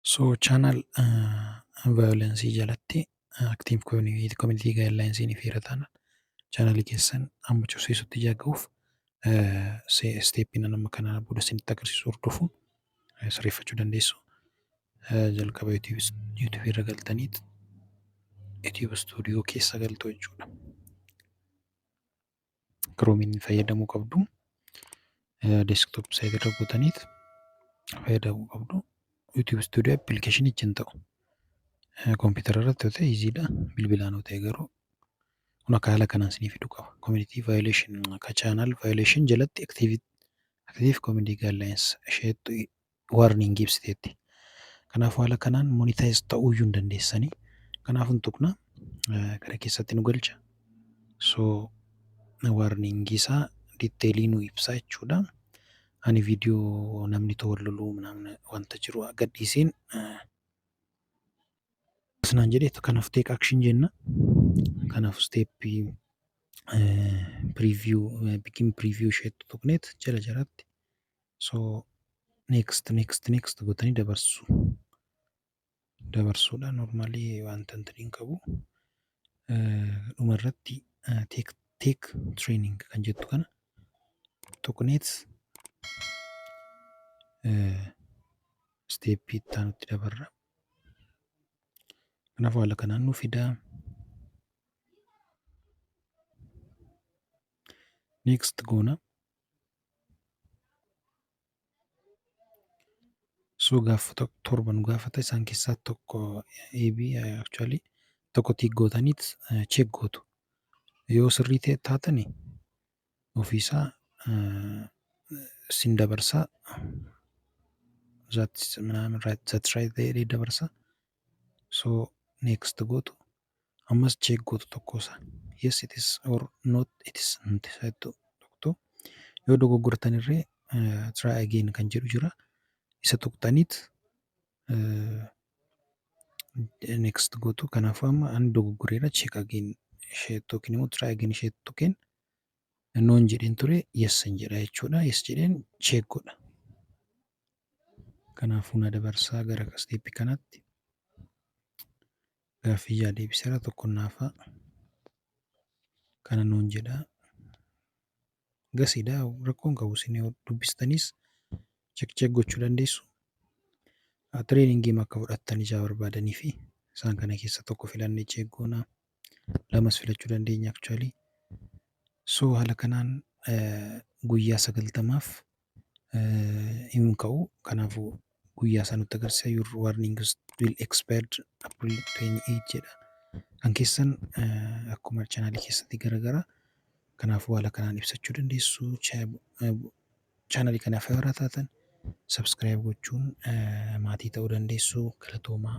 So channel violence jalatti active community guidelines ifeera taanaan chaanalii keessan amma cufsiisutti ijaa ga'uuf steppiin amma kana booda isinitti agarsiisu hordofuun sirreeffachuu dandeessu. Jalqaba YouTube irra galtaniit YouTube Studio keessa galtu jechuudha. Chromeiin fayyadamuu qabdu. Desktop site irra gootaniit fayyadamuu qabdu. YouTube Studio application hin ta'u. Kompiitara irratti yoo ta'e easydha. Bilbilaan yoo ta'e garuu kun akka haala kanaan isinii fiduu qaba. Community violation akka channel violation jalatti active community guidelines isheettu warning ibsiteetti. Kanaafuu haala kanaan monetize ta'uu iyyuu hin dandeessanii. Kanaafuu hin tuqna, gara keessatti nu galcha. So warning isaa detailii nu ibsa jechuudha. Ani viidiyoo namni too wal loluu wanta jiru gadhiiseen naan jedhee, kanaaf take action jenna. Kanaaf steppii preview, begin preview isheettu tuqneet jala jalatti, so next, next, next gootanii dabarsu. Dabarsuudha, normally wanta hin qabu. Dhumarratti take training kan jettu kana tuqneet steppii itti aanutti dabarra. Kanaaf haala kanaan nu fidaa. Next goona. So gaafa torba nu gaafata, isaan keessaa tokko AB, actually tokko tick gootaniit check gootu. Yoo sirrii ta'e taatani ofiisaa sin dabarsaa, that's right, that's right ta'ee dabarsa. So next gootu, ammas check gootu tokkosaa. Yes it is or not it is jettu tuqxu. Yoo dogoggortanirree try again kan jedhu jira. Isa tuqxaniit next gootu. Kanaafuu amma ani dogoggoreera, check again ishee yookiin immoo try again ishee tuqeen noon jedheen ture, yes jedha jechuudha. Yes jedheen check godha. Kanaafuu na dabarsaa gara steppii kanaatti. Gaaffii ijaa deebiseera, tokko naafaa. Kana noon jedhaa. Gasiidha, rakkoon qabu, isin yoo dubbistanis check check gochuu dandeessu. Trainingii akka fudhattan ijaa barbaadanii fi isaan kana keessa tokko filannee check goona. Lamas filachuu dandeenya actually. So haala kanaan guyyaa 90f hin ka'u. Kanaafuu guyyaa isaa nutti agarsiisa. "Your warning will expired April 28" jedha. Kan keessan akkuma chaanaalii keessatti garagara. Kanaafuu haala kanaan ibsachuu dandeessu. Chaanaalii kanaaf haaraa taatan subscribe gochuun maatii ta'uu dandeessu. Galatoomaa.